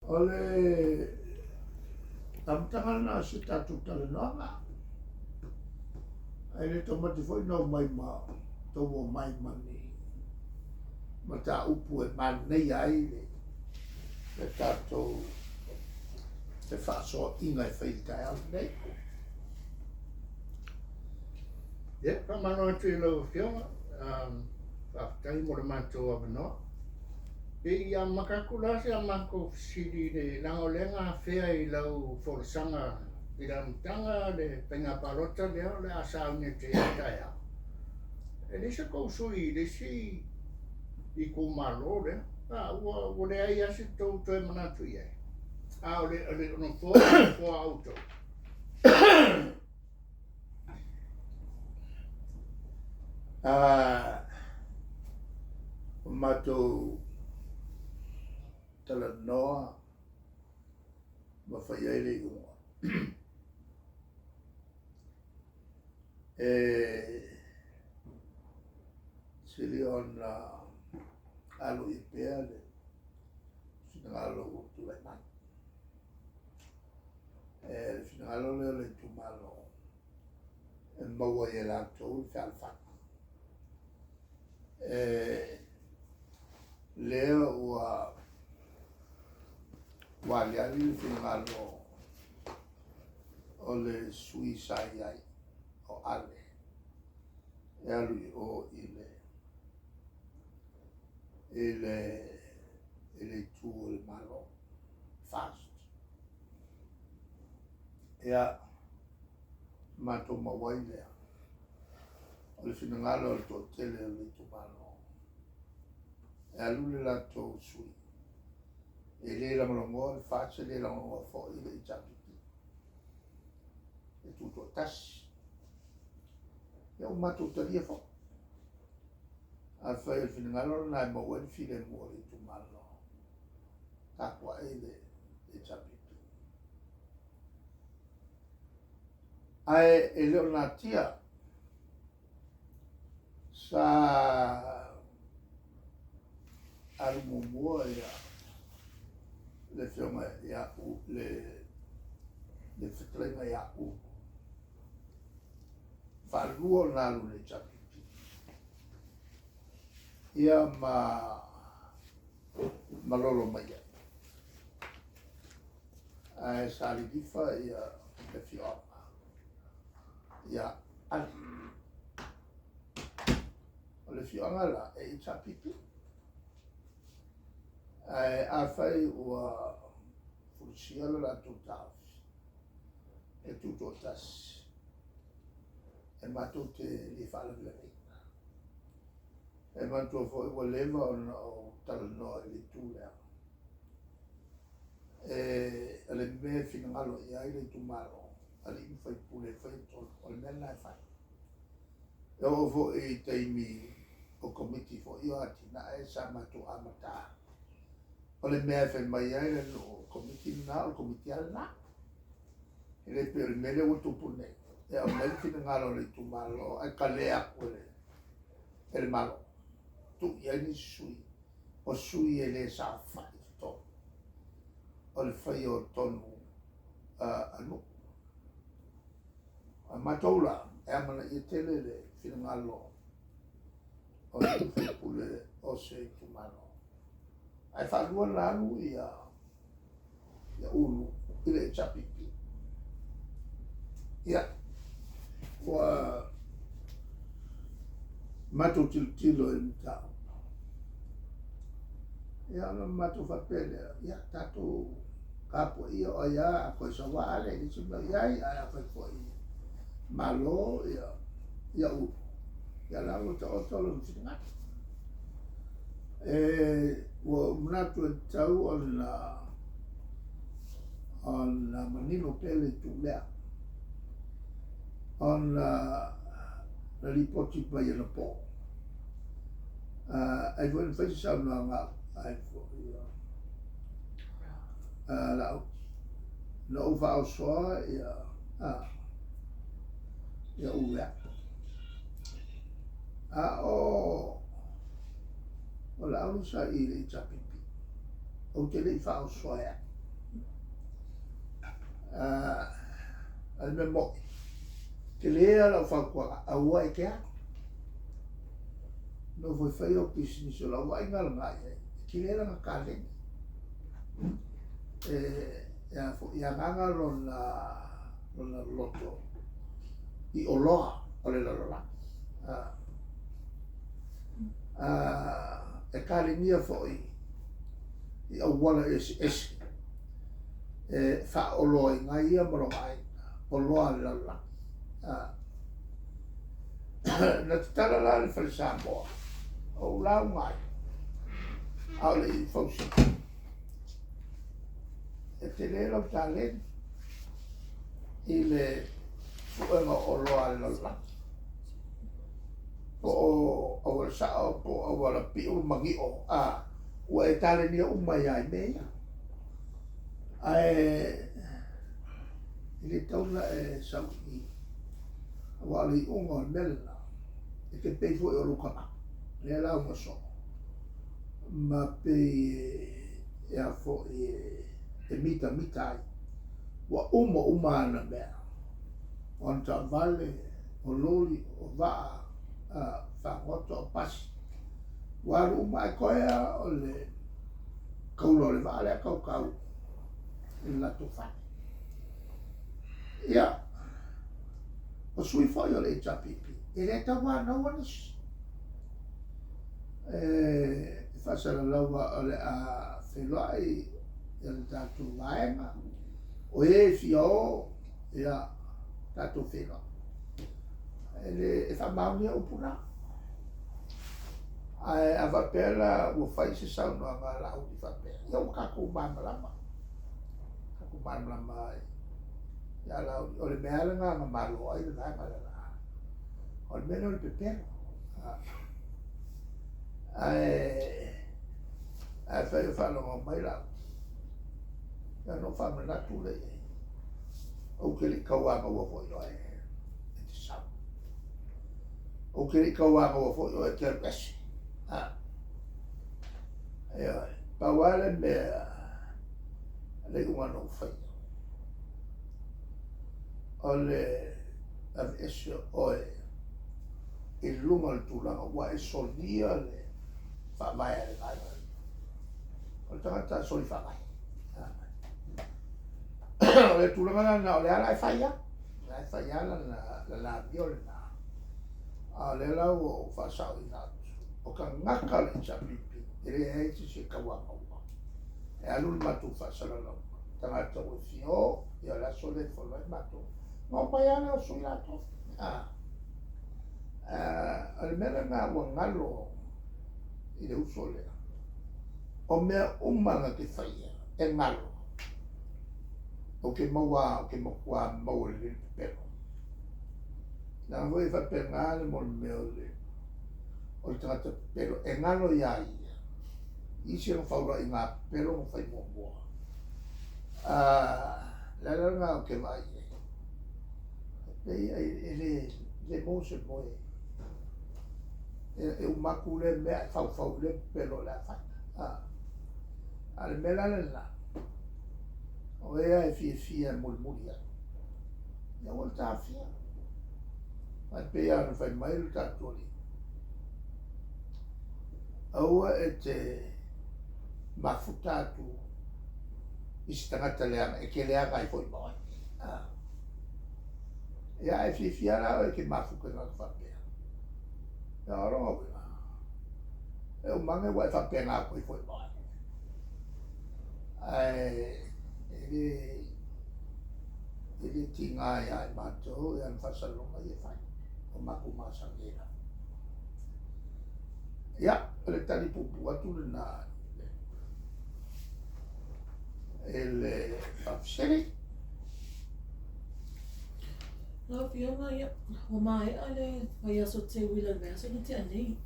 O le amataga lena o se tatou talanoaga. Ae le taumate foi na omai ma tou omai ma ni mataupu e manaia ai le, le tatou fefaasoaaiga e fai i le taeao lenei. Ia, faamalo atu i lau Afioga. Faafetai mo le matou avanoa. Pe i amata atu la se a matou fesili i le, leaga o lea na afea i lau folasaga i le amataga le faiga palota lea o le a sauni atu ai taeao. E leai se tou sui i le isi itumalo lea, a ua, ua leai lava se tou toe manatu i ai. A o le, o le nofoa, o le nofoa a outou. O matou talanoa ma fai ai le iuga. E sili ona alo i pea le finagalo ua tulai mai. E le finagalo lea o le itumalo e maua ai e latou le fealofani. E lea ua ua aliali le finagalo o le sui sa i ai o Ale e alu i o i le i le i le itu o le Malo, FAST. Ia, matou maua ai lea, o le finagalo o le toatele o le itumalo, e alu le latou sui, e le lagolagoa le FAST, e le lagolagoa foi le HRPP, e tutoatasi. Ia ua matou talia foi. Afai o le finagalo lena e maua ai le filemu o le itumalo, tapuai le HRPP. Ae e le o natia sa alu muamua ia le afioga ia U le le fetalaiga ia U faalua ona alu le HRPP ia ma malolo mai ai. Ae sa lilifa ia le afioaga ia Ale. O le afioaga la e HRPP. Ae afai ua fulisia le latou taofi e tutoatasi, e matou te le faalavelaveina. E manatua foi ua leva ona ou talanoa i le itu lea. E, o le mea e finagalo i ai le itumalo, alii ma faipule e faia tonu, o le mea lena e fai. E oo foi i taimi o komiti foi o atinae sa matou amata. O le mea e fai mai ai le nuu, komiti lena, o le komiti lava lena. E le pei o le mea lea ua tupu nei, e aumai le finagalo o le itumalo ae kalea atu e le e le Malo, tuu i ai nisi sui, o sui e le saofai i totonu o le faia o tonu a nuu. A matou la, e amanaia tele le finagalo o le sui usufono o se itumalo. Ae faalua ona alu ia ia Ulu i le HRPP. Ia, ua matou tilotilo i le mataupu. Ia, ona matou faapea lea, ia, tatou tapuaia o ai lava, a toe sau lava Ale, e leai se mea o i ai, ae afai foi malo ia, ia Ulu, ia la ua taoto lona finagalo. E, ua ou manatu e tatau ona ona manino pea le itu lea, ona na lipoti mai anapo. Ai foi na fai se saunoaga ai foi Laauli. Na ou faaosoa ia ia Uvea. A o o Laauli sa i le HRPP. Ou te le i faaosoa e au. A o le mea moni, tele lava lau fautuaga, aua e te alu. Nofo e fai au pisinisi, o lau vaaiga lena i ai, e tele lana taleni. E a foi, e agaga lona loto i oloa o le lalolagi. E talenia foi i auala eseese e faaoloaina ai ia ma lona aiga, oloa a le lalolagi. Na tatala la le Fale Samoa, ou lauga ai, a o le i fausia. E tele lau taleni i le suega o oloa a le lalolagi, po o auala sao, po o auala piu ma niʻo, a ua e talenia uma ai lava i mea ia. Ae e le tatau ona e sau i i, aua o le iuga o le mea lena, e te pei foi o lou tama, lea e lauga soo, ma pei e a foi e mitamita ai, ua uma uma ana mea, o ana taavale, o loli, o vaa, fagota, o pasi, ua alu uma ae toe lava o le kaula o le vaa lea tautau i le latou fale. Ia, o sui foi o le HRPP, e le tauanauina nisi. E faasalalau o le a feiloai le tatou vaega, o e fia o, ia, tatou feiloai. E le e faamaonia upu na. Ae a faapea la ua fai se saunoaga a Laauli faapea, ia ua tatou malamalama, tatou malamalama ai ia Laauli, o le mea lava lena na malo ai le vaega lena, o le mea lea o le pepelo. Ae afai o faalogo mai Laauli, ia ona ou faamanatu lea i ai, ou te le i tauanaua foi oe e te sau. Ou te le i tauanaua foi oe e te alu ese. Ioe, pau lava le mea le iuga na ou faia, o le aveese o oe i luga o le tulaga ua e solia le faavae a le vaega. O le tagata soli faavae. O le tulaga lena, o lea la e fai lava, o la e fai lava lana amio lena, a o lea la ua ou faasaoina atu, o tagata o le HRPP, e leai se isi e tauanaua. E alu le matou faasalalauga, tagata ua fia o, ia o le aso lea e fono ai matou. Ona omai lava lea o sui latou. O le mea lena ua galo i le uso lea, o mea uma na te faia e galo, ou te maua, ou te matua maua lelei le pepelo. Leaga foi e faapena le mea o le o le tagata pepelo, e galo iā ia isi ana faulaiga pepelo na fai muamua. O le ala lena ou te vaai i ai, e pei e le maua se moe, e uma atu lea mea ae faufau i lea pepelo o le a fai. A o le mea la lena, o ē lava e fiafia e mulimuli ai, ia aua le taofia. Ae pei lava ona fai mai le tatou Alii, aua e te mafuta atu i se tagata leaga e te leaga ai foi ma oe. Ia a e fiafia la oe e te mafuta i tagata faapea, ia o lona uiga, e uma ane ua e faapena atu ai foi ma oe. Ae e le e le tiga ia i matou ia ana faasalalauga ia e fai, o matou masani ai lava. Ia, o le tali puupuu atu lena i le faafesili. Lau Afioga, ia, ua maea le vaiaso o Teuila i le vaiaso na tea nei.